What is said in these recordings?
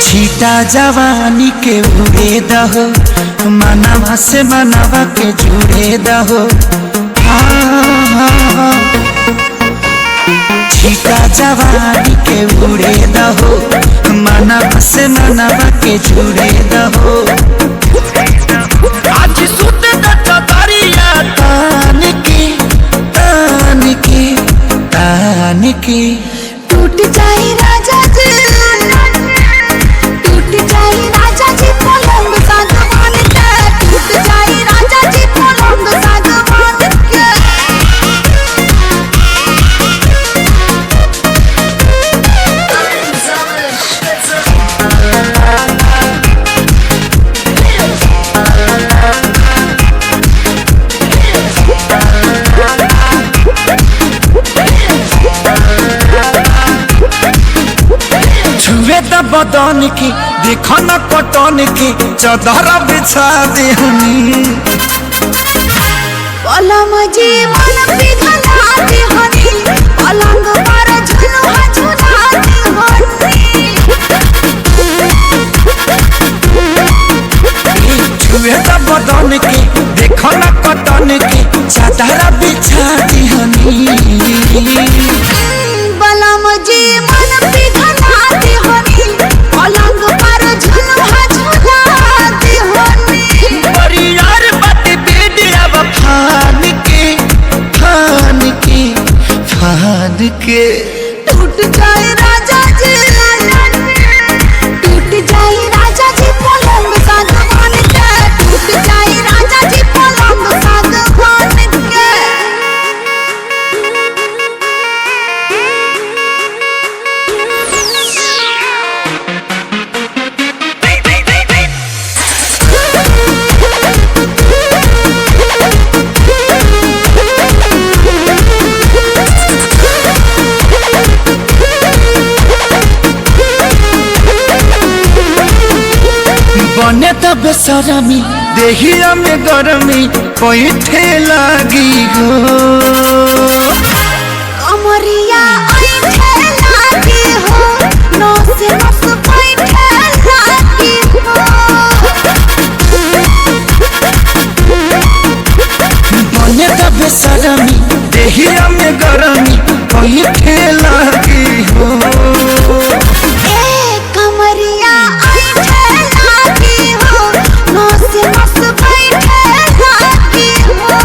छीटा जवानी के उड़े दहो, मनवा से मनवा के जुड़े दहो। छीटा जवानी के उड़े दहो, मनवा से मनवा के जुड़े दहो। आज सुत दरिया तान के, तान के, तान के। टूट जाए राजा जी, टूट जाए राजा जी पलंग सागवान के, टूट जाए राजा जी पलंग सागवान के। छुए त बदन के देखो न कटन के, चदर बिछा देहनी। पलंग जी मन पिघला दे हनी, पलंग पर झुलुआ झुला दे हनी। छुए त बदन के देखो न कटन के, चदर बिछा देहनी। बलम जी मन पिघला दे हनी, पलंग पर झुलुआ झुला दे हनी। परियार बात बेडिया फान के, फान के, फान के। टूट जाए राजा जी, टूट जाए राजा जी पलंग सागवान के, टूट जाए राजा जी पलंग सागवान के। बने तब सरमी देहिया में गरमी पैठे लागी हो। कमरिया ऐठे लागी हो, नस नस बैठे लागी हो। बने तब सरमी देहिया में गरमी पैठे लागी हो। ए कमरिया ऐठे लागी हो, नस नस बैठे लागी हो।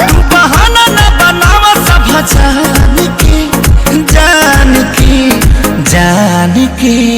तू बहाना न बनावा सब जान के, जान के, जान के।